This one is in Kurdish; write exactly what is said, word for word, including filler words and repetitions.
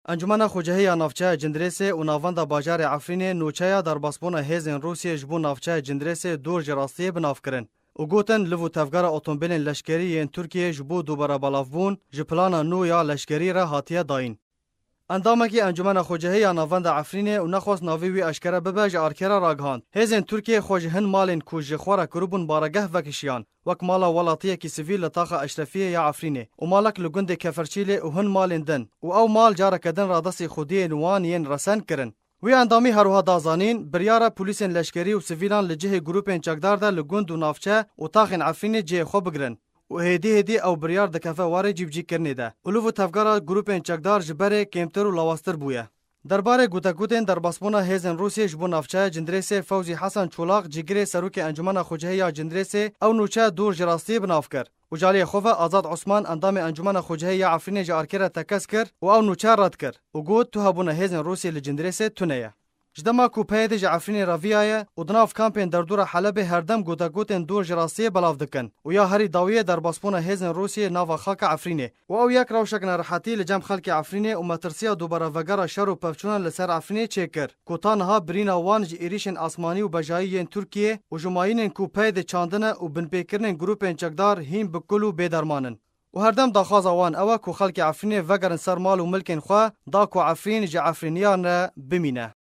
Encûmena Xwecihî ya Navçeya Cindirêsê û Navenda Bajarê Efrînê nûçeya derbasbûna hêzên Rûsiyê ji bo navçeya Cindirêsê dûr ji rastiyê bi nav kirin û gotin, liv û tevgera otomobîlên leşkerî yên Tirkiyê ji bo dubare belavbûn ji plana nû ya leşkerî re hatiye dayîn. Endamekî Encûmena Xwecihî ya Navenda Efrînê û nexwest navê wî eşkere bibe ji Arkê re ragihand, hêzên Tirkiyê xwe ji hin malên ku ji xwe re kiribûn baregeh vekişiyan, wek mala welatiyekî sivîl li taxa Eşrefiyê ya Efrînê û malek li gundê Keferçîlê û hin malên din û ew mal careke din radestî xwediyên wan yên resen kirin. Wî endamî herwiha da zanîn, biryar e polîsên leşkerî û sivîlan li cihê grûpên çekdar de li gund û navçe û taxên Efrînê cihê xwe bigirin û hêdî hêdî ew biryar dikeve warê cîbicîkirinê de û liv û tevgera grûpên çekdar ji berê kêmtir û lawaztir bûye. Derbarê gotegotên derbasbûna hêzên Rûsiyê ji bo navçeya Cindirêsê Fewzî Hesen Çolak, cîgirê Serokê Encûmena Xwecihî ya Cindirêsê, ew nûçe dûr ji rastiyê bi nav kir û ji aliyê xwe ve Azad Osman, endamê Encûmena Xwecihî ya Efrînê ji Arkê re tekez kir û ew nûçe red kir û got, tu hebûna hêzên Rûsiyê li Cindirêsê tune ye. Ji dema ku P Y D ji Efrînê re viyaye û di nav kampên derdora Helebê herdem gotegotên dûr ji rastiyê belav dikin û ya herî dawiyê derbasbûna hêzên Rûsiyê nava xaka Efrînê û ew yek rewşek nerehetî li cem xelkê Efrînê û metirsiya dubare vegera şer û pevçûnan li ser Efrînê çêkir ku ta niha birîna wan ji êrîşên asmanî û bejayî yên Tirkiyê û ji mayînên ku P Y D çandine û binpêkirinên grûpên çekdar hîn bi kul û bêderman in. Û herdem daxwaza wan ew e ku xelkê Efrînê vegerin ser mal û milkên xwe, da ku Efrîn ji Efrîniyan re bimîne.